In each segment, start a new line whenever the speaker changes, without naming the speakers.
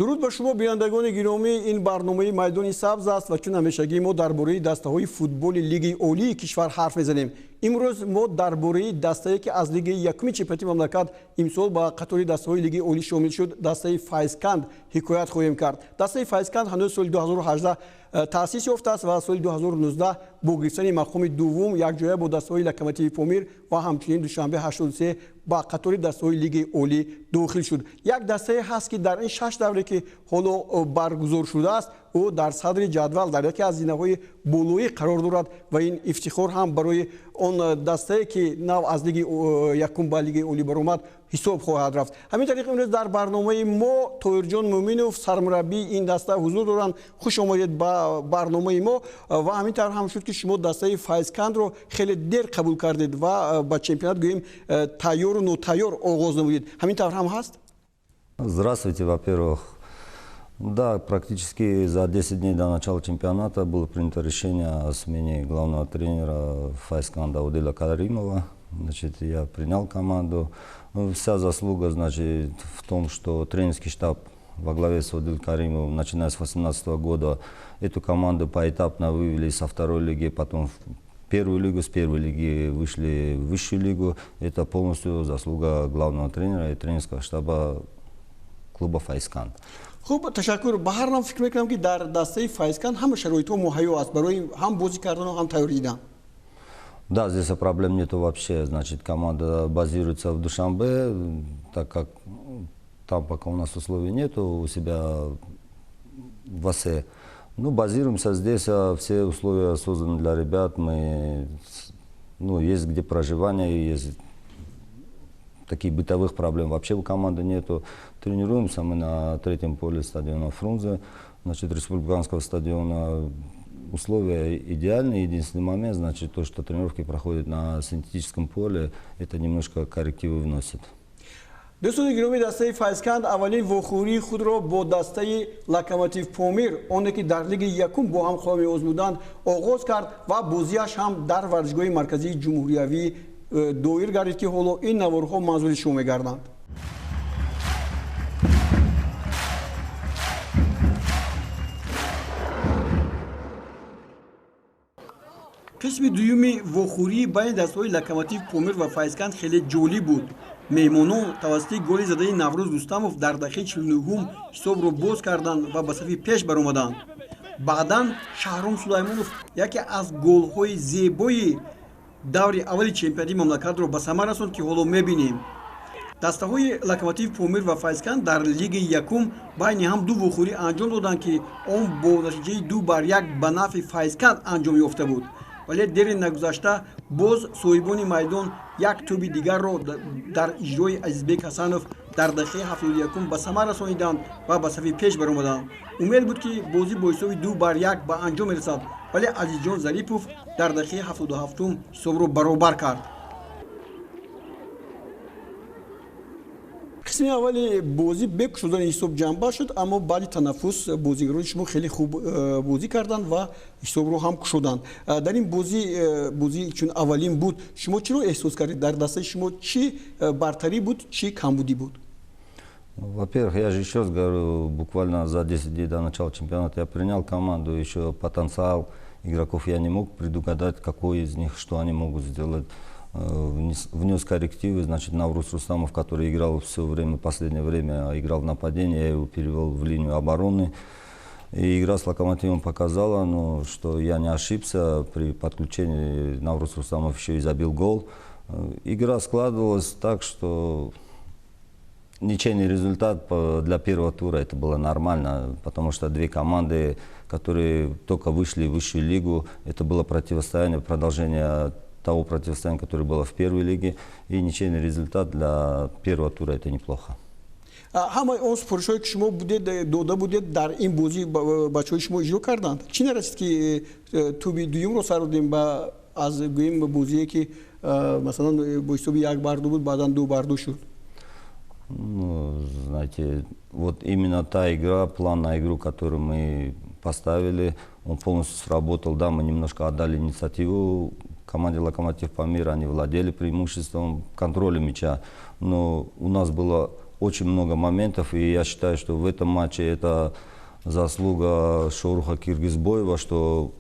Дуруд ба шумо, бинандагони гиромӣ. Ин барномаи Майдони сабз аст ва чун ҳамешагӣ мо дар бораи дастаҳои футболи Лигаи олии кишвар ҳарф мезанем. Имрӯз мо дар бораи дастае, ки аз лигаи якуми чемпионати мамлакат имсол ба қатори дастаҳои Лигаи олӣ шомил шуд, дастаи Файзканд ҳикоят хоҳем кард. Дастаи Файзканд ҳанӯз соли 2018 таъсис ёфтааст ва соли 2019 бо гирифтани мақоми дуввум якҷоя бо дастаҳои Локомотиви Помир ва ҳамчунин Душанбе 83 ба қатори дастаҳои Лигаи олӣ дохил шуд. Як дастае ҳаст, ки дар ин шаш давре, ки ҳоло баргузор шудааст, ӯ дар садри ҷадвал дар яке аз зинаҳои болоӣ қарор дорад ва ин ифтихор ҳам барои он дастае, ки нав аз лиги якум ба Лигаи олӣ баромад, ҳисоб хоҳад рафт. Ҳамин тариқ, имрӯз дар барномаи мо Тоҳирҷон Муъминов, сармураббии ин даста, ҳузур доранд. Хуш омадед ба барномаи мо. Ва ҳамин тавр ҳам шуд, ки шумо дастаи Файзкандро хеле дер қабул кардед ва ба чемпионат, гӯем, тайёру нотайёр оғоз намудед. Ҳамин тавр ҳам ҳаст?
Здравствуйте, во-первых. Да, практически за 10 дней до начала чемпионата было принято решение о смене главного тренера Файзканда Одила Каримова. Значит, я принял команду. Ну, вся заслуга, значит, в том, что тренерский штаб во главе с Одил Каримовым, начиная с 2018 года, эту команду поэтапно вывели со второй лиги, потом в первую лигу, с первой лиги вышли в высшую лигу. Это полностью заслуга главного тренера и тренерского штаба клуба Файзканд.
Хуб, ташаккур. Ба ҳар ном, фикр мекунам, ки дар дастаи Файзканд ҳама шароитҳо муҳайё аст барои ҳам бозӣ кардану ҳам тайёр дидан.
Да, здесь проблем нету вообще. Значит, команда базируется в Душанбе, так как там пока у нас условий нету у себя в АСЭ. Ну, базируемся здесь, а все условия созданы для ребят. Мы, ну, есть где проживание, есть, таких бытовых проблем вообще у команды нету. Тренируемся мы на третьем поле стадиона Фрунзе, значит, республиканского стадиона. Условия идеальные. Единственный момент, значит, то, что тренировки проходят на синтетическом поле, это немножко коррективы вносит.
Дӯстони гиромӣ, дастаи Файзканд аввалин вохӯрии худро бо дастаи Локомотив Помир, оне ки дар лиги якум бо ҳам хоҳ меозмуданд, оғоз кард ва бозиаш ҳам дар варзишгоҳи марказии ҷумҳуриявӣ доир гардид, ки ҳоло ин наворҳо манзури шумо мегарданд. Қисми дуюми вохӯрии байни дастаҳои Локомотив Помир ва Файзканд хеле ҷолиб буд. Меҳмонон тавассути голи задаи Наврӯз Рустамов дар дақиқаи 49-ум ҳисобро боз карданд ва ба сафи пеш баромаданд. Баъдан Шаҳром Сулаймонов яке аз голҳои зебои даври аввали чемпионати мамлакатро ба самар расонд, ки ҳоло мебинем. Дастаҳои Локомотив Помир ва Файзканд дар лигаи якум байни ҳам ду вохӯрӣ анҷом доданд, ки он бо натиҷаи 2-1 ба нафъи Файзканд анҷом ёфта буд. Вале дери нагузашта боз соҳибони майдон як тӯби дигарро дар иҷрои Азизбек Ҳасанов дар дақиқаи 71-ум ба самар расониданд ва ба сафи пеш баромаданд. Умед буд, ки бозӣ бо ҳисоби 2-1 ба анҷом мерасад, вале Азизҷон Зарипов дар дақиқаи 77-ум ҳисобро баробар кард. Қисми аввали бозӣ бе кушодани ҳисоб ҷанба шуд, аммо баъди танаффус бозигарони шумо хеле хуб бозӣ карданд ва ҳисобро ҳам кушоданд. Дар ин бозӣ, бозӣ чун аввалин буд, шумо чиро эҳсос кардед? Дар дастаи шумо чӣ бартарӣ буд, чӣ камбудӣ буд?
Во-первых, я же еще раз говорю, буквально за 10 дней до начала чемпионата я принял команду, еще потенциал игроков я не мог предугадать, какой из них, что они могут сделать. Внес коррективы, значит, Навруз Рустамов, который играл все время, последнее время играл в нападении, я его перевел в линию обороны. И игра с Локомотивом показала, ну, что я не ошибся, при подключении Навруз Рустамов еще и забил гол. Игра складывалась так, что ничейный результат для первого тура — это было нормально, потому что две команды, которые только вышли в высшую лигу, это было противостояние, продолжение того противостояния, которое было в первой лиге, и ничейный результат для первого тура — это неплохо.
Ҳамаи он супоришҳое, ки шумо будед дода будед, дар ин бозӣ бачаҳои шумо иҷро карданд? Чӣ нарасид, ки тӯби дуюмро сар додем ба аз, гӯем, бозие, ки масалан, бо ҳисоби 1-2 буд, баъдан 2-2 шуд?
Ну, знаете, вот именно та игра, план на игру, которую мы поставили, он полностью сработал. Да, мы немножко отдали инициативу команде Локомотив Памир, они владели преимуществом контроля мяча. Но у нас было очень много моментов, и я считаю, что в этом матче это заслуга Шоруха Киргизбоева, что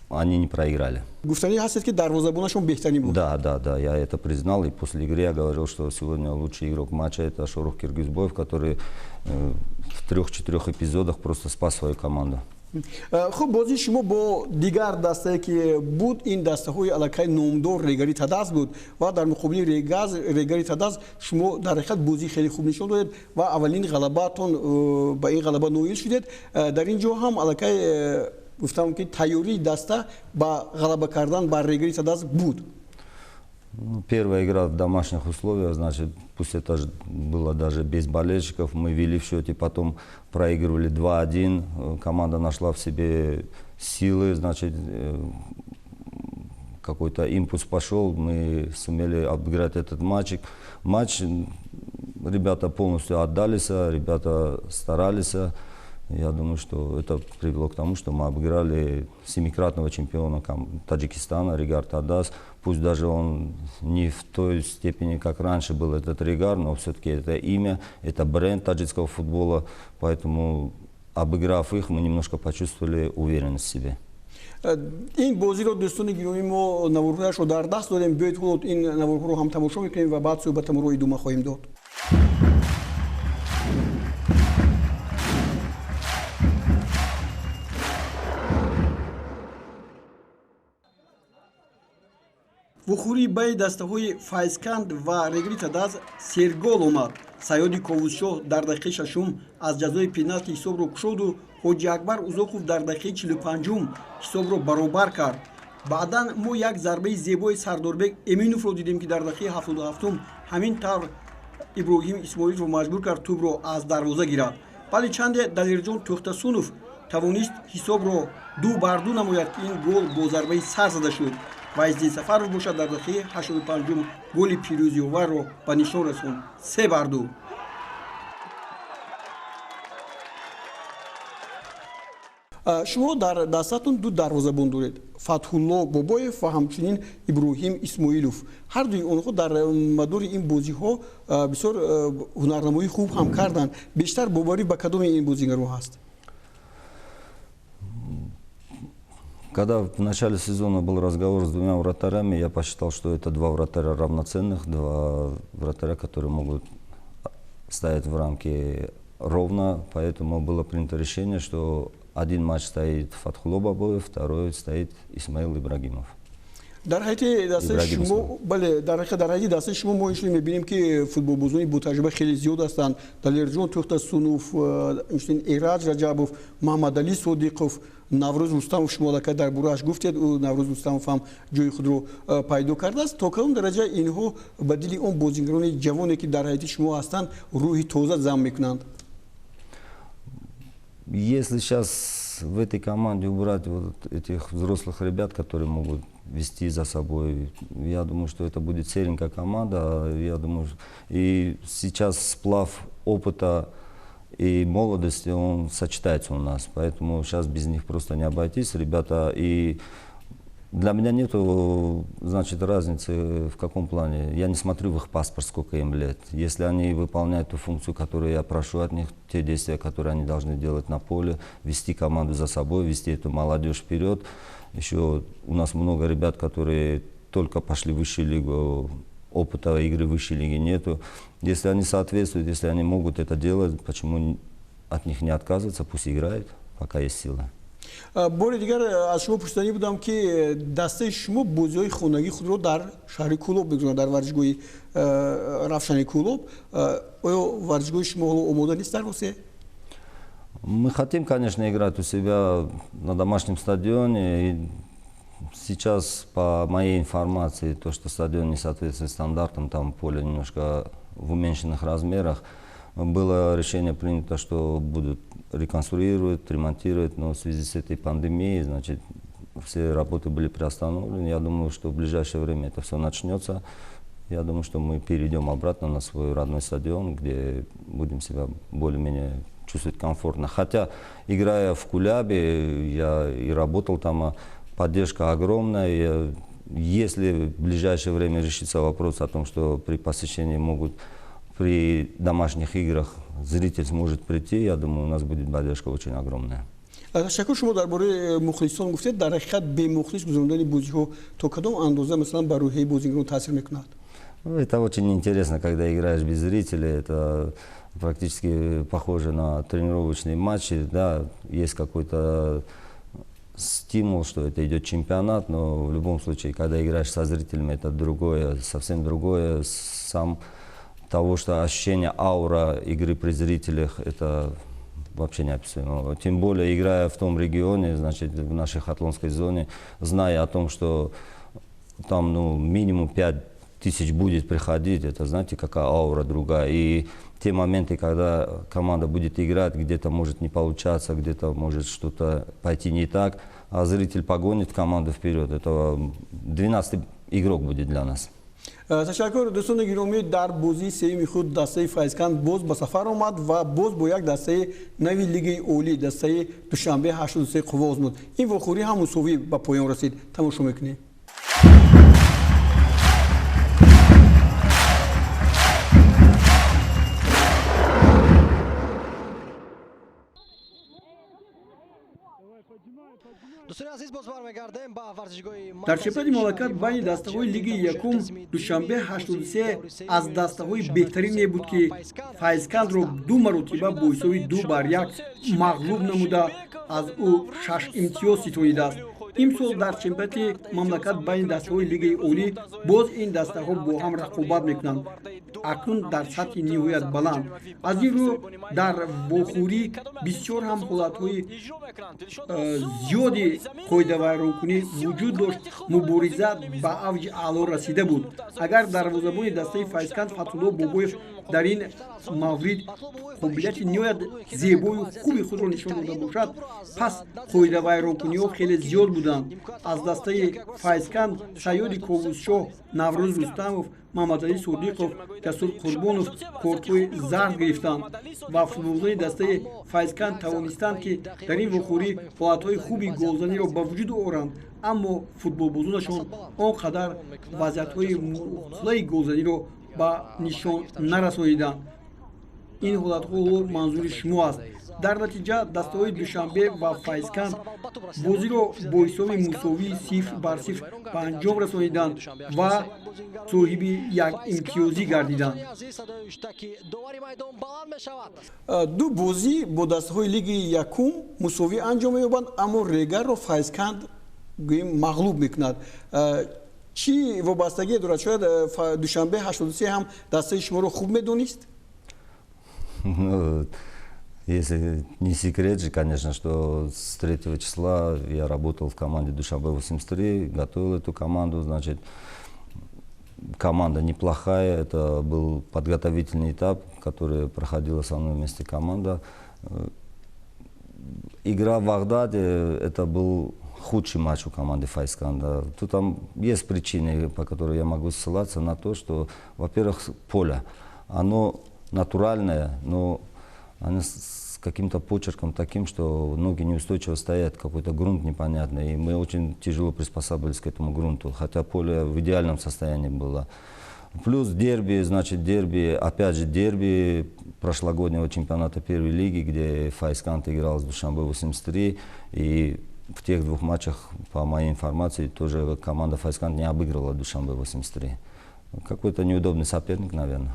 они не проиграли.
Гуфтани ҳастед, ки дарвозабонашон беҳтарин буд.
Да, я это признал, и после игры я говорил, что сегодня лучший игрок матча это Шорух Киргизбоев, который в 3-4 эпизодах просто спас свою команду.
Хуб, бозии шумо бо дигар дастае ки буд, ин дастаҳои аллакай номдор Регари Тадаз буд ва дар муқобили Регари Тадаз шумо дар ҳақиқат бозии хеле хуб нишон додед ва аввалин ғалабаатон ба ин ғалаба ноил шудед. Дар ин ҷо ҳам аллакай гуфтам, ки тайёрии даста ба ғалаба кардан бар Регари Тадаз буд.
Первая игра в домашних условиях, значит, пусть это было даже без болельщиков, мы вели в счете, потом проигрывали 2-1, команда нашла в себе силы, значит, какой-то импульс пошел, мы сумели обыграть этот матч. Матч ребята полностью отдались, ребята старались. Я думаю, что это привело к тому, что мы обыграли семикратного чемпиона Таджикистана Регар Тадаз. Пусть даже он не в той степени, как раньше был этот Регар, но все-таки это имя, это бренд таджикского футбола. Поэтому, обыграв их, мы немножко почувствовали уверенность в себе.
Ин бозиро, дӯстони гиромӣ, мо наворҳояшро дар даст дорем. Биёед, ҳоло ин наворҳоро ҳам тамошо мекунем ва баъд суҳбатамонро идома хоҳем дод. Вухӯрии байни дастаҳои Файзканд ва Регари Тадаз сергол омад. Саёди Ковусшоҳ дар дақиқаи шашум аз ҷазои пеналти ҳисобро кушоду Ҳоҷи Акбар Узоқов дар дақиқаи 45-ум ҳисобро баробар кард. Баъдан мо як зарбаи зебои Сардорбек Эминовро дидем, ки дар дақиқаи 77-ум ҳамин тавр Иброҳим Исмоиловро маҷбур кард тӯбро аз дарвоза гирад. Вале чанде Далерҷон Тӯхтасунов тавонист ҳисобро 2-2 намояд, ки ин гол бо зарбаи сар зада шуд. Вайздин Сафаров бошад дар дақиқаи 85-ум голи пирӯзиоварро ба нишон расонд, 3-2. Шумо дар дастатон ду дарвозабон доред, Фатҳулло Бобоев ва ҳамчунин Иброҳим Исмоилов. Ҳар дуи онҳо дар мадори ин бозиҳо бисёр ҳунарнамоии хуб ҳам карданд. Бештар боварӣ ба кадоми ин бозигарҳо ҳаст?
Когда в начале сезона был разговор с двумя вратарями, я посчитал, что это два вратаря равноценных, два вратаря, которые могут стоять в рамке ровно. Поэтому было принято решение, что один матч стоит Фатхулло Бобоев, второй стоит Исмаил Ибрагимов.
Дар ҳайати дастаи шумо, бале, дар ҳайати дастаи шумо мо инчунин мебинем, ки футболбозони ботаҷриба хеле зиёд ҳастанд. Далерҷон Тӯхтасунов, инчунин Эраҷ Раҷабов, Маҳмадалӣ Содиқов, Наврӯз Рустамов. Шумо аллакай дар борааш гуфтед, ӯ Наврӯз Рустамов ҳам ҷои худро пайдо кардааст. То кадом дараҷа инҳо ба дили он бозигарони ҷавоне, ки дар ҳайати шумо ҳастанд, рӯҳи тоза зам мекунанд?
Если сейчас в этой команде убрать вот этих взрослых ребят, которые могут вести за собой, я думаю, что это будет серенькая команда. Я думаю, и сейчас сплав опыта и молодости, он сочетается у нас. Поэтому сейчас без них просто не обойтись, ребята. И для меня нету, значит, разницы в каком плане. Я не смотрю в их паспорт, сколько им лет. Если они выполняют ту функцию, которую я прошу от них, те действия, которые они должны делать на поле, вести команду за собой, вести эту молодежь вперед. Еще у нас много ребят, которые только пошли в высшую лигу, опыта игры в высшей лиге нету. Если они соответствуют, если они могут это делать, почему от них не отказываться? Пусть играют, пока есть силы.
Бори дигар аз шумо пурсиданӣ будам, ки дастаи шумо бозиҳои хонагии худро дар шаҳри Кӯлоб мегузорад, дар варзишгоҳи Равшани Кӯлоб. Оё варзишгоҳи шумо ҳоло омода нест дар Русия?
Мы хотим, конечно, играть у себя на домашнем стадионе. И сейчас, по моей информации, то, что стадион не соответствует стандартам, там поле немножко в уменьшенных размерах, было решение принято, что будут реконструировать, ремонтировать, но в связи с этой пандемией, значит, все работы были приостановлены. Я думаю, что в ближайшее время это все начнется. Я думаю, что мы перейдем обратно на свой родной стадион, где будем себя более-менее чувствовать комфортно. Хотя, играя в Кулябе, я и работал там, поддержка огромная. Если в ближайшее время решится вопрос о том, что при посещении могут при домашних играх зритель сможет прийти, я думаю, у нас будет поддержка очень огромная.
Ташаккур. Шумо дар бораи мухлисон гуфтед, дар ҳақиқат бемухлис гузарондани бозиҳо то кадом андоза, масалан, ба рӯҳияи бозигарон таъсир мекунад?
Это очень интересно, когда играешь без зрителей, это практически похоже на тренировочные матчи, да, есть какой-то стимул, что это идет чемпионат, но в любом случае, когда играешь со зрителями, это другое, совсем другое. Сам того, что ощущение, аура игры при зрителях, это вообще неописуемо. Тем более, играя в том регионе, значит, в нашей Хатлонской зоне, зная о том, что там, ну, минимум 5000 будет приходить, это, знаете, какая аура другая. И те моменты, когда команда будет играть, где-то может не получаться, где-то может что-то пойти не так, а зритель погонит команду вперед. Это 12-й игрок будет для нас.
Ташаккур, дӯстони гиромӣ. Дар бозии сеюми худ дастаи Файзканд боз ба сафар омад ва боз бо як дастаи нави Лигаи Олӣ, дастаи Душанбе 83, қувва озмуд. Ин вохӯрӣ ҳам мусовӣ ба поён расид. Тамошо мекунем. Дар чемпионати мамлакат байни дастаҳои Лигаи якум Душанбе 83 аз дастаҳои беҳтарине буд, ки Файзкандро ду маротиба бо ҳисоби 2-1 мағлуб намуда, аз ӯ шаш имтиёз ситонидааст. Имсол дар чемпионати мамлакат байни дастаҳои Лигаи Олӣ боз ин дастаҳо бо ҳам рақобат мекунанд, акнун дар сатҳи ниҳоят баланд. Аз ин рӯ дар вохӯрӣ бисёр ҳам ҳолатҳои зиёди қоидавайронкунӣ вуҷуд дошт. Мубориза ба авҷи аъло расида буд. Агар дарвозабони дастаи Файзканд Фатҳулло Бобоев дар ин маврид қобилияти ниҳоят зебою хуби худро нишон дода бошад, пас қоидавайронкуниҳо хеле зиёд буданд. Аз дастаи Файзканд Саёди Ковусшоҳ, Наврӯз Рустамов, Муҳаммадалӣ Содиқов, Ҷасур Қурбонов кортҳои зард гирифтанд ва футболбозони дастаи Файзканд тавонистанд, ки дар ин вохӯрӣ ҳолатҳои хуби голзаниро ба вуҷуд оранд, аммо футболбозонашон он қадар вазъиятҳои муқлаи голзаниро ба нишон нарасониданд. Ин ҳолатҳо манзури шумо аст. Дар натиҷа дастаҳои Душанбе ва Файзканд бозиро бо ҳисоби мусовии 0-0 ба анҷом расониданд ва соҳиби як имтиёзӣ гардиданд. Ду бозӣ бо дастаҳои Лигаи якум мусовӣ анҷом меёбанд, аммо регарро Файзканд, гӯем, мағлуб мекунад. Чӣ вобастагие дорад? Шояд Душанбе 83 ҳам дастаи шуморо хуб медонист?
Ну, если не секрет же, конечно, что с 3 числа я работал в команде Душанбе 83, готовил эту команду, значит, команда неплохая, это был подготовительный этап, который проходила со мной вместе команда. Игра в Багдаде, это был худший матч у команды Файзканда. Тут там есть причины, по которым я могу ссылаться на то, что, во-первых, поле, оно натуральное, но оно с каким-то почерком таким, что ноги неустойчиво стоят, какой-то грунт непонятный. И мы очень тяжело приспосабливались к этому грунту, хотя поле в идеальном состоянии было. Плюс дерби, значит, дерби, опять же дерби прошлогоднего чемпионата первой лиги, где Файзканд играл с Душанбе 83, и в тех двух матчах, по моей информации, тоже команда Файзканд не обыгрывала Душанбе 83. Какой-то неудобный соперник, наверное.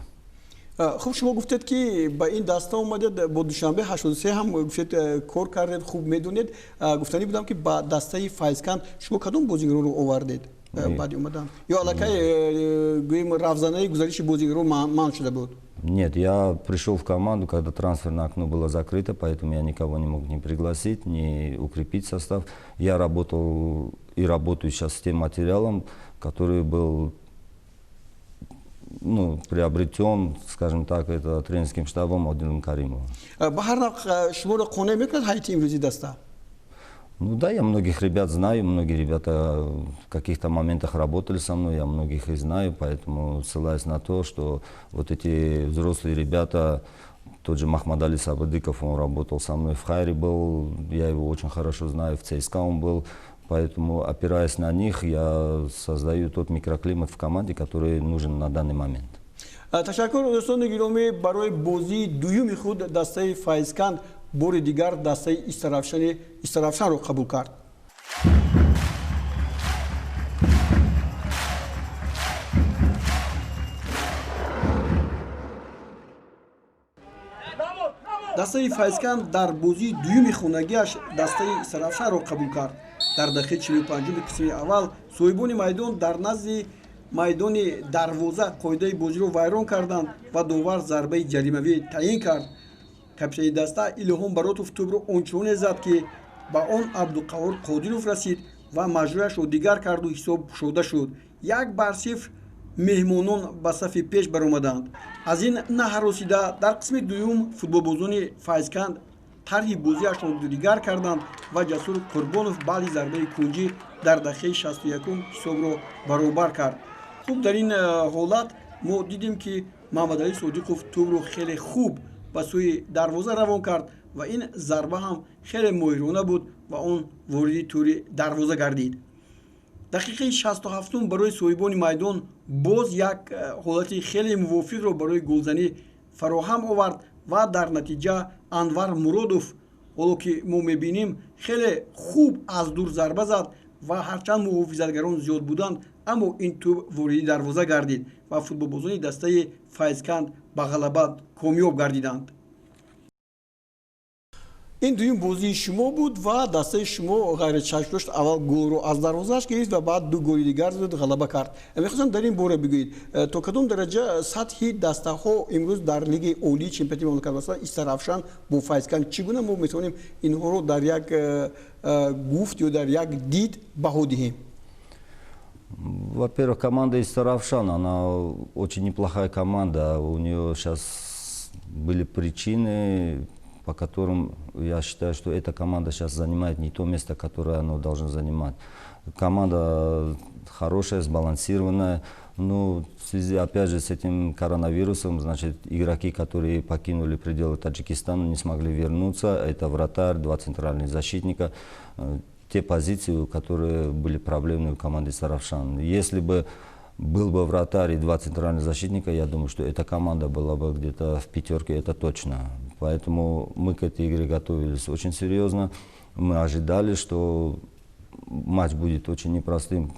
Хуб, шумо гуфтед, ки ба ин даста омадед, бо Душанбе 83 ҳам, гуфтед, кор кардед, хуб медонед. Гуфтанӣ будам, ки ба дастаи Файзканд шумо кадом бозигаронро овардед баъди омадан, ё аллакай, гӯем, равзанаи гузариши бозигарон манъ шуда буд?
Нет, я пришел в команду, когда трансферное окно было закрыто, поэтому я никого не мог ни пригласить, ни укрепить состав. Я работал и работаю сейчас с тем материалом, который был, ну, приобретен, скажем так, это тренерским штабом Одилом Каримовым.
Ба ҳар навъ шуморо қонеъ мекунад ҳайати имрӯзи даста?
Ну да, я многих ребят знаю, многие ребята в каких-то моментах работали со мной, я многих и знаю, поэтому ссылаюсь на то, что вот эти взрослые ребята, тот же Махмадали Сабадыков, он работал со мной в Хайре был, я его очень хорошо знаю, в ЦСКА он был, поэтому, опираясь на них, я создаю тот микроклимат в команде, который нужен на данный момент.
Ташаккур, дӯстони гиромӣ. Барои бозии дуюми худ дастаи Файзканд бори дигар дастаи Истаравшанро қабул кард. Дастаи Файзканд дар бозии дуюми хонагиаш дастаи Истаравшанро қабул кард. Дар дақиқаи 45-уми қисми аввал соҳибони майдон дар назди майдони дарвоза қоидаи бозиро вайрон карданд ва довар зарбаи ҷаримавӣ таъин кард. Капитани даста Илҳом Баротов тӯбро ончуноне зад, ки ба он Абдуқаҳҳор Қодиров расид ва маҷрояшро дигар карду ҳисоб кушода шуд. 1-0 меҳмонон ба сафи пеш баромаданд. Аз ин наҳаросида дар қисми дуюм футболбозони Файзканд тарҳи бозиашонро дигар карданд ва Ҷасур Қурбонов баъди зарбаи кунҷӣ дар дақиқаи 61 ҳисобро баробар кард. Хуб, дар ин ҳолат мо дидем, ки Маҳмадалӣ Содиқов тӯбро хеле хуб ба сӯи дарвоза равон кард ва ин зарба ҳам хеле моҳирона буд ва он вориди тӯри дарвоза гардид. Дақиқаи 67-ум барои соҳибони майдон боз як ҳолати хеле мувофиқро барои голзанӣ фароҳам овард ва дар натиҷа Анвар Муродов, ҳоло ки мо мебинем, хеле хуб аз дур зарба зад ва ҳарчанд муҳофизатгарон зиёд буданд, аммо ин тӯб вориди дарвоза гардид ва футболбозони дастаи Файзканд ба ғалаба комёб гардиданд. Ин дуюм бозии шумо буд ва дастаи шумо ғайричашмдошт аввал голро аз дарвозааш гирифт ва баъд ду голи дигар зад, ғалаба кард. Мехостам дар ин бора бигӯед, то кадом дараҷа сатҳи дастаҳо имрӯз дар лигаи олии чемпионати мамлакат, масалан Истаравшан бо Файзканд, чӣ гуна мо метавонем инҳоро дар як гуфт ё дар як дид баҳо диҳем?
Во-первых, команда Истаравшан, она очень неплохая команда. У нее сейчас были причины, по которым я считаю, что эта команда сейчас занимает не то место, которое она должна занимать. Команда хорошая, сбалансированная, но в связи, опять же, с этим коронавирусом, значит, игроки, которые покинули пределы Таджикистана, не смогли вернуться. Это вратарь, два центральных защитника, те позиции, которые были проблемные у команды Истаравшан. Если бы был бы вратарь и два центральных защитника, я думаю, что эта команда была бы где-то в пятерке, это точно. Поэтому мы к этой игре готовились очень серьезно. Мы ожидали, что матч будет очень непростым,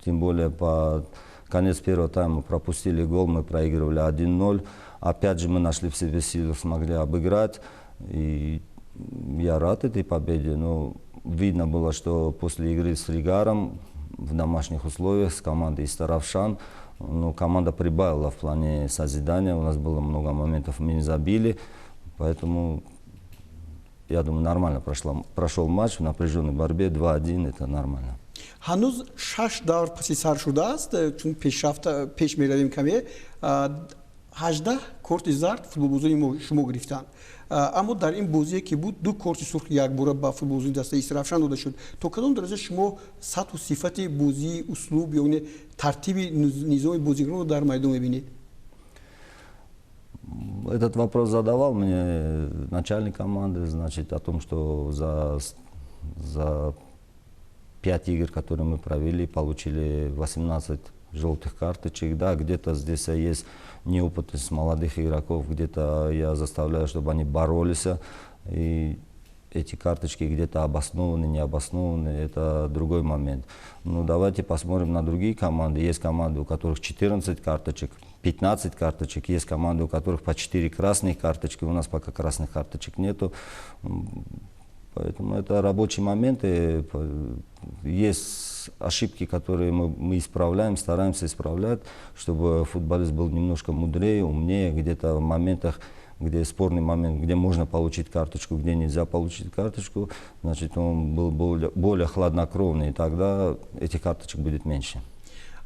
тем более по конец первого тайма пропустили гол, мы проигрывали 1-0. Опять же мы нашли в себе силы, смогли обыграть. И я рад этой победе, но видно было, что после игры с Регаром в домашних условиях с командой Истаравшан, ну, команда прибавила в плане созидания, у нас было много моментов, мы не забили, поэтому, я думаю, нормально прошел матч в напряженной борьбе, 2-1, это нормально.
Ҳанӯз шаш давр паси сар шудааст, чун пешрафта пеш меравем каме. 18 корти зард футболбозони шумо гирифтанд, аммо дар ин бозие ки буд, ду корти сурх якбора ба футболбозони дастаи Истаравшан дода шуд. То кадом дараҷа шумо сатҳу сифати бозии, услуб ё тартиби низоми бозигаронро дар майдон мебинед?
Этот вопрос задавал мне начальник команды, значит, о том, что за 5 игр, которые мы провели, получили 18 желтых карточек. Да, где-то здесь есть неопытность молодых игроков, где-то я заставляю, чтобы они боролись. И эти карточки где-то обоснованы, не обоснованы, это другой момент. Ну, давайте посмотрим на другие команды. Есть команды, у которых 14 карточек, 15 карточек, есть команды, у которых по 4 красных карточки, у нас пока красных карточек нету. Поэтому это рабочие моменты. Есть ошибки, которые мы исправляем, стараемся исправлять, чтобы футболист был немножко мудрее, умнее, где-то в моментах, где спорный момент, где можно получить карточку, где нельзя получить карточку, значит, он был более хладнокровный, и тогда этих карточек будет меньше.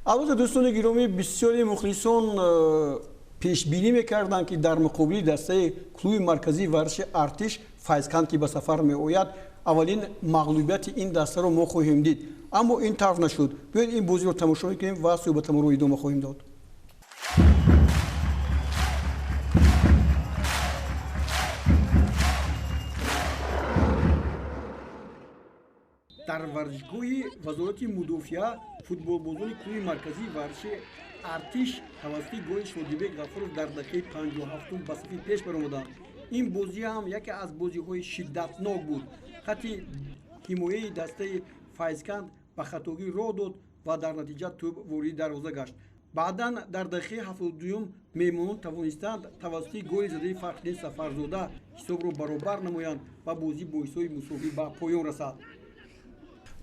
Албатта, дӯстони гиромӣ, бисёри мухлисон пешбинӣ мекарданд, ки дар муқобили дастаи клуби марказии варзиши Артиш Файзканд, ки ба сафар меояд, аввалин мағлубияти ин дастаро мо хоҳем дид, аммо ин тавр нашуд. Биёед, ин бозиро тамошо мекунем ва суҳбатамонро идома хоҳем дод. Дар варзишгоҳи Вазорати мудофиа футболбозони клуби марказии варзиши Артиш тавассути голи Шодибек Ғафуров дар дақиқаи 57 ба сафи пеш баромаданд. Ин бозӣ ҳам яке аз бозиҳои шиддатнок буд. Хати ҳимояи дастаи Файзканд ба хатогӣ роҳ дод ва дар натиҷа тӯб вориди дарвоза гашт. Баъдан дар дақиқаи 72 меҳмонон тавонистанд тавассути голи задаи Фарҳиддин Сафарзода ҳисобро баробар намоянд ва бозӣ бо ҳисоби мусовӣ ба поён расад.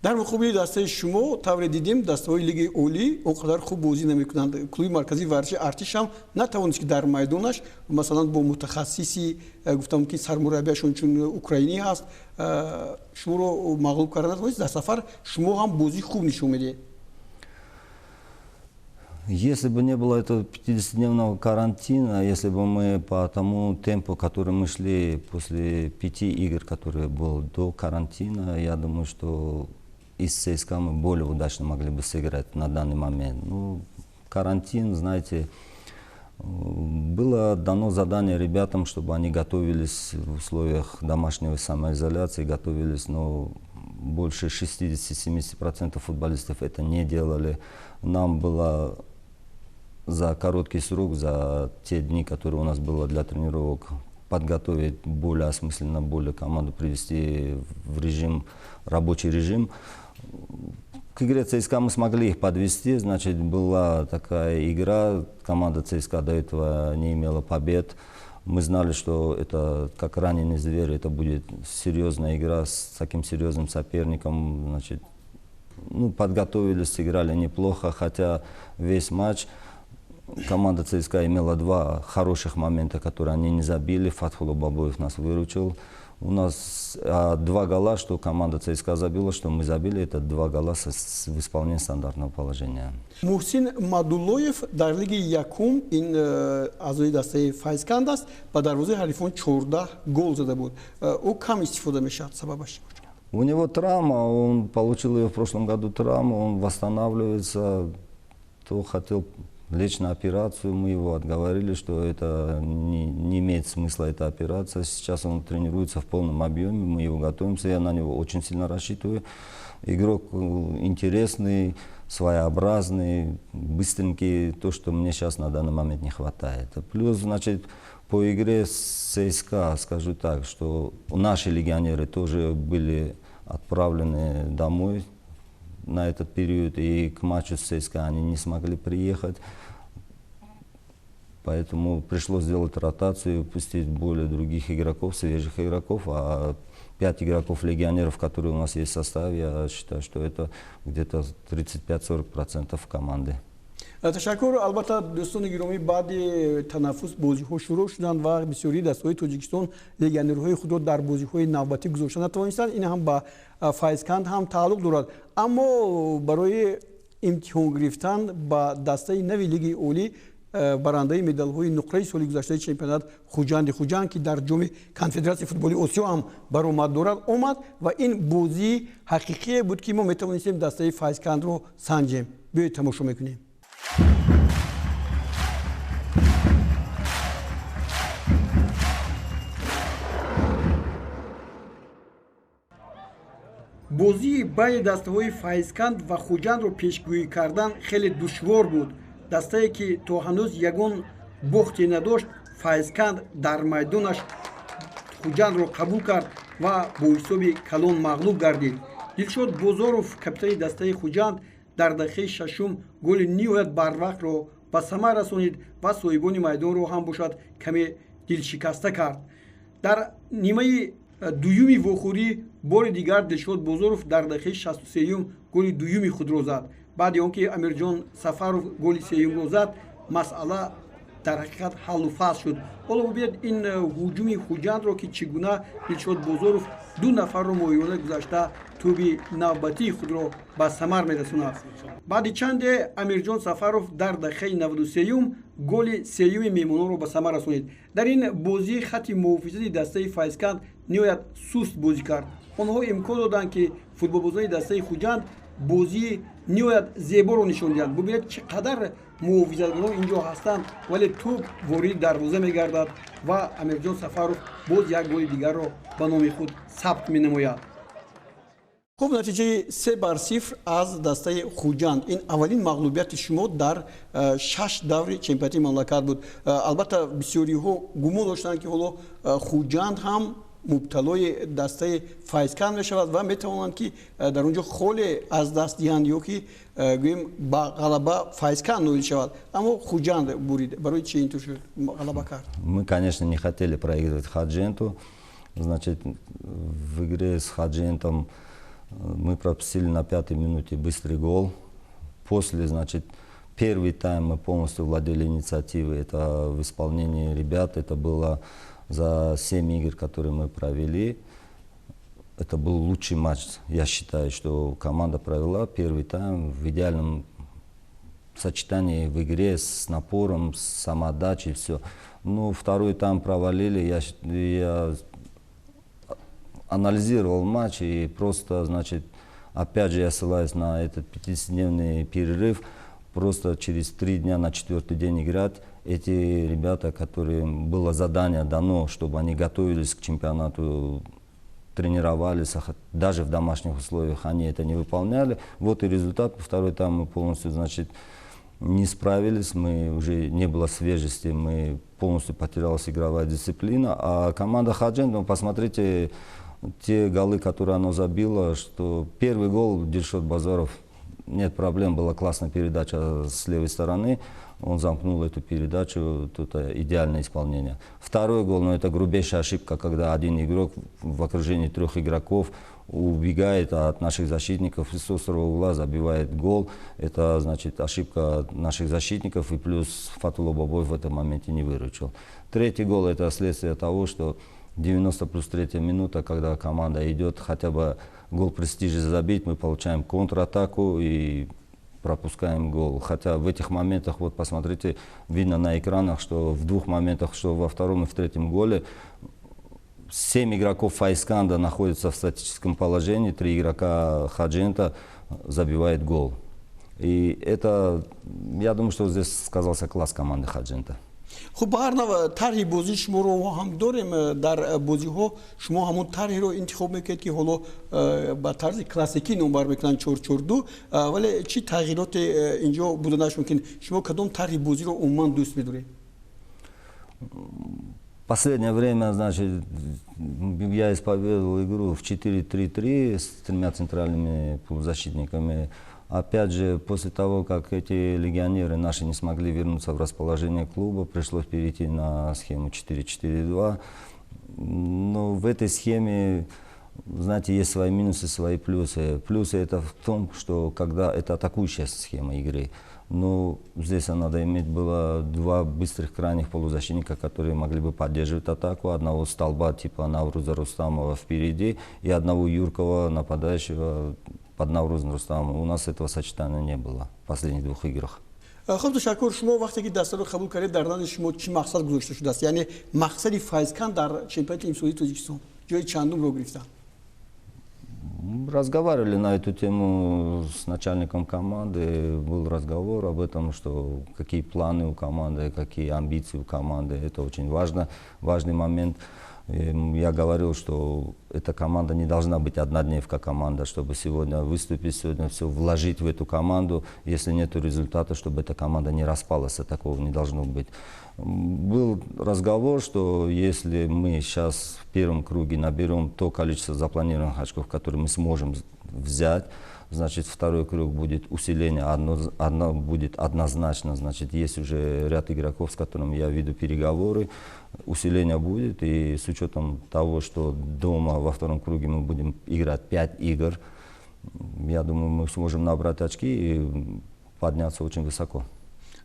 Дар муқобили дастаи шумо тавре дидем, дастаҳои Лигаи Олӣ он қадар хуб бозӣ намекунанд. Клуби марказии варзиши Артиш ҳам натавонист, ки дар майдонаш, масалан, бо мутахассиси, гуфтам, ки сармураббияшон чун украинӣ ҳаст, шуморо мағлуб карда натавонист. Дар сафар шумо ҳам бозии хуб нишон медиҳед.
Если бы не было этого 50-дневного карантина, если бы мы по тому темпу, который мы шли после 5 игр, которые был до карантина, я думаю, что и с ЦСКА мы более удачно могли бы сыграть на данный момент. Ну, карантин, знаете, было дано задание ребятам, чтобы они готовились в условиях домашней самоизоляции, готовились, но больше 60-70% футболистов это не делали. Нам было за короткий срок, за те дни, которые у нас было для тренировок, подготовить более осмысленно, более команду привести в режим, рабочий режим. К игре ЦСКА мы смогли их подвести, значит, была такая игра, команда ЦСКА до этого не имела побед. Мы знали, что это как раненый зверь, это будет серьезная игра с таким серьезным соперником. Значит, ну, подготовились, сыграли неплохо, хотя весь матч команда ЦСКА имела два хороших момента, которые они не забили. Фатхулло Бабоев нас выручил. У нас два гола, что команда ЦСКА забила, что мы забили, это два гола в исполнении стандартного положения.
Муҳсин Мадуллоев дар лиги якум ин аъзои дастаи Файзканд аст, ба дарвозаи ҳарифон 14 гол зада буд. Ӯ кам истифода мешавад, сабабаш?
У него травма, он получил ее в прошлом году травму, он восстанавливается, то хотел лечь на операцию, мы его отговорили, что это не имеет смысла, эта операция. Сейчас он тренируется в полном объеме, мы его готовимся, я на него очень сильно рассчитываю. Игрок интересный, своеобразный, быстренький, то, что мне сейчас на данный момент не хватает. Плюс, значит, по игре с ЦСКА скажу так, что наши легионеры тоже были отправлены домой на этот период, и к матчу с ЦСКА они не смогли приехать. Поэтому пришлось сделать ротацию, пустить более других игроков, свежих игроков. А 5 игроков-легионеров, которые у нас есть в составе, я считаю, что это где-то 35-40% команды.
Ташаккур. Албатта, дӯстони гиромӣ, баъди танаффус бозиҳо шурӯъ шуданд ва бисёрии дастаҳои Тоҷикистон легионерҳои худро дар бозиҳои навбатӣ гузошта натавонистанд. Ин ҳам ба Файзканд ҳам тааллуқ дорад. Аммо барои имтиҳон гирифтан ба дастаи нави Лигаи Олӣ, барандаи медалҳои нуқраи соли гузаштаи чемпионат Хуҷанди Хуҷанд, ки дар ҷоми Конфедератсияи футболи Осиё ҳам баромад дорад, омад ва ин бозии ҳақиқие буд, ки мо метавонистем дастаи Файзкандро санҷем. Биёед, тамошо мекунем. Бозии байни дастаҳои Файзканд ва Хуҷандро пешгӯӣ кардан хеле душвор буд. Дастае, ки то ҳанӯз ягон бохте надошт, Файзканд, дар майдонаш Хуҷандро қабул кард ва бо ҳисоби калон мағлуб гардид. Дилшод Бозоров, капитани дастаи Хуҷанд, дар дақиқаи шашум голи ниҳоят барвақтро ба самар расонид ва соҳибони майдонро ҳам бошад каме дилшикаста кард. Дар нимаи дуюми вохӯрӣ бори дигар Дилшод Бозоров дар дақиқаи 63-юм голи дуюми худро зад. Баъди он ки Амирҷон Сафаров голи сеюмро зад, масъала дар ҳақиқат ҳаллу фасл шуд. Ҳоло бубинед ин ҳуҷуми Хуҷандро, ки чӣ гуна Дилшод Бозоров ду нафарро моҳиёна гузашта тӯби навбатии худро ба самар мерасонад. Баъди чанде Амирҷон Сафаров дар дақиқаи 93-юм голи сеюми меҳмононро ба самар расонид. Дар ин бозӣ хати муҳофизати дастаи Файзканд ниҳоят суст бозӣ кард. Онҳо имкон доданд, ки футболбозони дастаи Хуҷанд бозии ниҳоят зеборо нишон диҳанд. Бубинед, чӣ қадар муҳофизатгарон инҷо ҳастанд, вале тӯб вориди дарвоза мегардад ва Амирҷон Сафаров боз як голи дигарро ба номи худ сабт менамояд. Хуб, натиҷаи 3-0 аз дастаи Хуҷанд, ин аввалин мағлубияти шумо дар шаш даври чемпионати мамлакат буд. Албатта, бисёриҳо гумон доштанд, ки ҳоло Хуҷанд ҳам мубталои дастаи Файзканд мешавад ва метавонанд, ки дар он ҷо холе аз даст диҳанд ё ки гӯем, ба ғалаба Файзканд ноил шавад, аммо Хуҷанд бурид. Барои чи интур шуд, ғалаба кард?
Мы, конечно, не хотели проигрывать Худжанду. Значит, в игре с Худжандом мы пропустили на пятой минуте быстрый гол. После, значит, первый тайм мы полностью владели инициативой. Это в исполнении ребят, это было за 7 игр, которые мы провели. Это был лучший матч, я считаю, что команда провела первый тайм в идеальном сочетании в игре, с напором, с самоотдачей, все. Ну, второй тайм провалили, я анализировал матч и просто, значит, опять же я ссылаюсь на этот 50-дневный перерыв, просто через 3 дня на четвертый день играть. Эти ребята, которым было задание дано, чтобы они готовились к чемпионату, тренировались, даже в домашних условиях они это не выполняли. Вот и результат. Второй тайм мы полностью, значит, не справились, мы уже не было свежести, мы полностью потерялась игровая дисциплина. А команда Худжанд, ну, посмотрите, те голы, которые она забила, что первый гол Дильшод Бозоров, нет проблем, была классная передача с левой стороны, он замкнул эту передачу, тут идеальное исполнение. Второй гол, ну, это грубейшая ошибка, когда один игрок в окружении трех игроков убегает от наших защитников и с острого угла забивает гол. Это, значит, ошибка наших защитников, и плюс Фатулло Бобоев в этом моменте не выручил. Третий гол – это следствие того, что 90 плюс третья минута, когда команда идет хотя бы гол престижа забить, мы получаем контратаку и пропускаем гол. Хотя в этих моментах, вот посмотрите, видно на экранах, что в двух моментах, что во втором и в третьем голе, семь игроков Файзканда находятся в статическом положении, три игрока Худжанда забивает гол. И это, я думаю, что здесь сказался класс команды Худжанда.
Хуб, ба ҳар нав тарҳи бозии шуморо ҳам дорем. Дар бозиҳо шумо ҳамон тарҳеро интихоб мекунед, ки ҳоло ба тарзи классикӣ номбар мекунанд, 4-4-2, вале чӣ тағйироте инҷо буданаш мумкин? Шумо кадом тарҳи бозиро умуман дӯст медоред?
Последнее время, значит, я исповедовал игру в 4-3-3 с тремя центральными полузащитниками. Опять же, после того, как эти легионеры наши не смогли вернуться в расположение клуба, пришлось перейти на схему 4-4-2. Но в этой схеме, знаете, есть свои минусы, свои плюсы. Плюсы это в том, что когда это атакующая схема игры, но здесь надо иметь было два быстрых крайних полузащитника, которые могли бы поддерживать атаку. Одного столба типа Навруза Рустамова впереди и одного юркого нападающего под Наврузом Рустамовым. У нас этого сочетания не было в последних двух играх.
Хуб, ташаккур. Шумо вақте ки дастаро қабул кардед, дар назди шумо чӣ мақсад гузошта шудааст? Яъне мақсади Файзканд дар чемпионати имсолии Тоҷикистон ҷои чандумро гирифтан?
Разговаривали на эту тему с начальником команды, был разговор об этом, что какие планы у команды, какие амбиции у команды. Это очень важно, важный момент. Я говорил, что эта команда не должна быть однодневка команда, чтобы сегодня выступить, сегодня все вложить в эту команду. Если нет результата, чтобы эта команда не распалась, а такого не должно быть. Был разговор, что если мы сейчас в первом круге наберем то количество запланированных очков, которые мы сможем взять, значит, второй круг будет усиление, одно будет однозначно, значит, есть уже ряд игроков, с которыми я веду переговоры, усиление будет, и с учетом того, что дома во втором круге мы будем играть 5 игр, я думаю, мы сможем набрать очки и подняться очень высоко.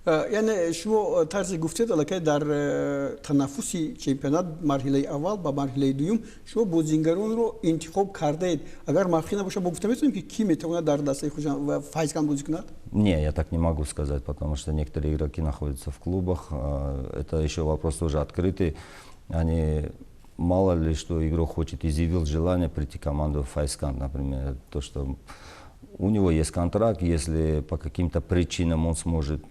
Яъне шумо тарзе гуфтед, аллакай дар танаффуси чемпионат, марҳилаи аввал ба марҳилаи дуюм, шумо бозингаронро интихоб кардаед. Агар махфӣ набошад, мо гуфта метавонем, ки кӣ метавонад дар дастаи Хуҷанд, Файзканд бозӣ кунад?
Не, я так не могу сказать, потому что некоторые игроки находятся в клубах. Это еще вопрос тоже открытый. Они, мало ли что игрок хочет, изъявил желание прийти в команду Файзканд, например, то, что у него есть контракт, если по каким-то причинам он сможет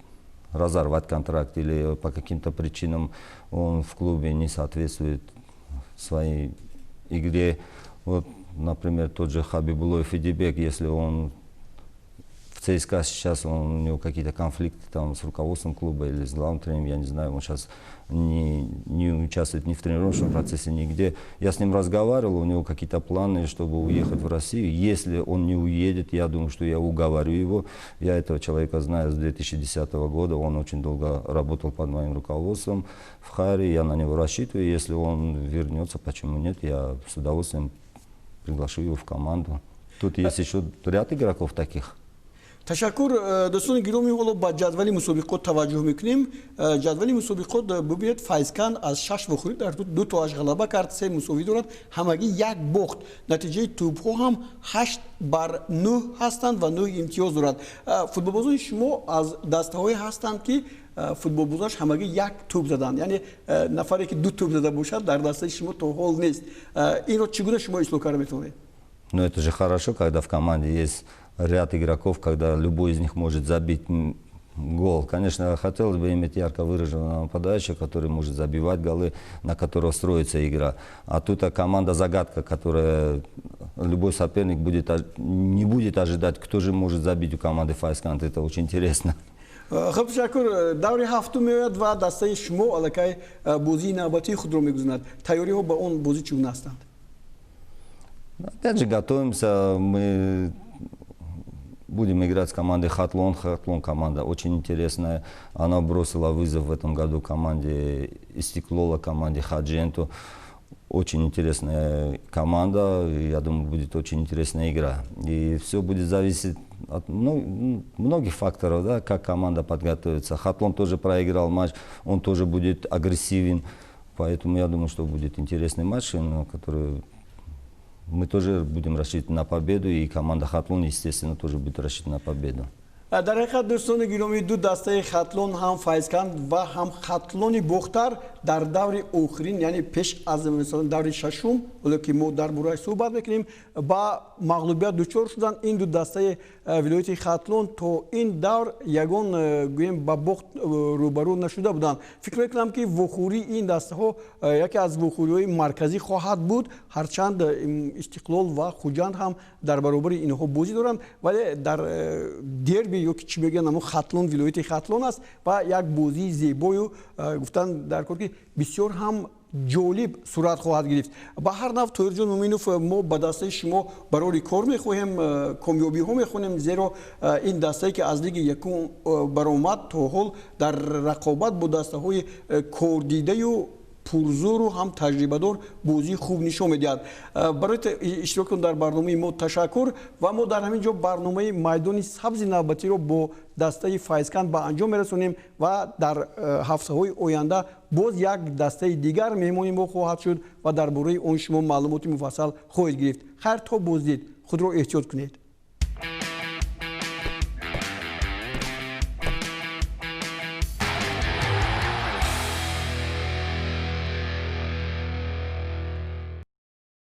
разорвать контракт или по каким-то причинам он в клубе не соответствует своей игре. Вот Например, тот же Хабибуллоев Идибек, если он в ЦСКА сейчас, у него какие-то конфликты там с руководством клуба или с главным тренером, я не знаю, он сейчас не участвует ни в тренировочном процессе, нигде. Я с ним разговаривал, у него какие-то планы, чтобы уехать в Россию. Если он не уедет, я думаю, что я уговорю его. Я этого человека знаю с 2010 года, он очень долго работал под моим руководством в Хайре, я на него рассчитываю. Если он вернется, почему нет, я с удовольствием приглашу его в команду. Тут есть еще ряд игроков таких.
Ташаккур, дӯстони гиромӣ. Ҳоло ба ҷадвали мусобиқот таваҷҷӯҳ мекунем. Ҷадвали мусобиқот, бубинед, Файзканд аз шаш вохӯрӣ дар ду тоаш ғалаба кард, се мусовӣ дорад, ҳамагӣ як бохт. Натиҷаи тӯбҳо ҳам 8 бар 9 ҳастанд ва нӯҳ имтиёз дорад. Футболбозони шумо аз дастаҳое ҳастанд, ки футболбозаш ҳамагӣ як тӯб заданд, яъне нафаре, ки ду тӯб зада бошад, дар дастаи шумо то ҳол нест. Инро чӣ гуна шумо ислоҳ карда метавонед?
Ну, это же хорошо, когда в команде есть ряд игроков, когда любой из них может забить гол. Конечно, хотелось бы иметь ярко выраженного нападающего, который может забивать голы, на которого строится игра. А тут команда загадка, которая любой соперник не будет ожидать, кто же может забить у команды Файзканд. Это очень интересно.
Хуб, ташаккур. Даври ҳафтум меояд ва дастаи шумо аллакай бозии навбатии худро мегузарад. Тайёриҳо ба он бозӣ чӣ гуна ҳастанд?
Опять же, готовимся. Мы будем играть с командой Хатлон. Хатлон — команда очень интересная. Она бросила вызов в этом году команде Истиклола, команде Худжанду. Очень интересная команда. Я думаю, будет очень интересная игра. И все будет зависеть от многих факторов, да, как команда подготовится. Хатлон тоже проиграл матч, он тоже будет агрессивен. Поэтому я думаю, что будет интересный матч, который мы тоже будем рассчитывать на победу, и команда Хатлон, естественно, тоже будет рассчитывать на победу.
Дар ҳақиқат, дӯстони гиромӣ, ду дастаи Хатлон, ҳам Файзканд ва ҳам Хатлони Бохтар, дар даври охирин, яъне пеш аз даври шашум, ҳоло ки мо дар борааш суҳбат мекунем, ба мағлубият дучор шуданд. Ин ду дастаи вилояти Хатлон то ин давр ягон гӯем ба бохт рӯбарӯ нашуда буданд. Фикр мекунам, ки вохӯрии ин дастаҳо яке аз вохӯриҳои марказӣ хоҳад буд. Ҳарчанд Истиқлол ва Хуҷанд ҳам дар баробари инҳо бозӣ доранд, вале дар дерби ё ки чӣ мегӯянд, амо Хатлон вилояти Хатлон аст ва як бозии зебою гуфтан дар кор, ки бисёр ҳам ҷолиб сурат хоҳад гирифт. Ба ҳар нав, Тоҳирҷон Муминов, мо ба дастаи шумо барори кор мехоҳем, комёбиҳо мехоҳем, зеро ин дастае, ки аз лиги якум баромад, то ҳол дар рақобат бо дастаҳои кордидаю пурзӯру ҳам таҷрибадор бозии хуб нишон медиҳад. Барои иштирокатон дар барномаи мо ташаккур ва мо дар ҳамин ҷо барномаи Майдони сабзи навбатиро бо дастаи Файзканд ба анҷом мерасонем ва дар ҳафтаҳои оянда боз як дастаи дигар меҳмони мо хоҳад шуд ва дар бораи он шумо маълумоти муфассал хоҳед гирифт. Хайр, то боздид, худро эҳтиёт кунед.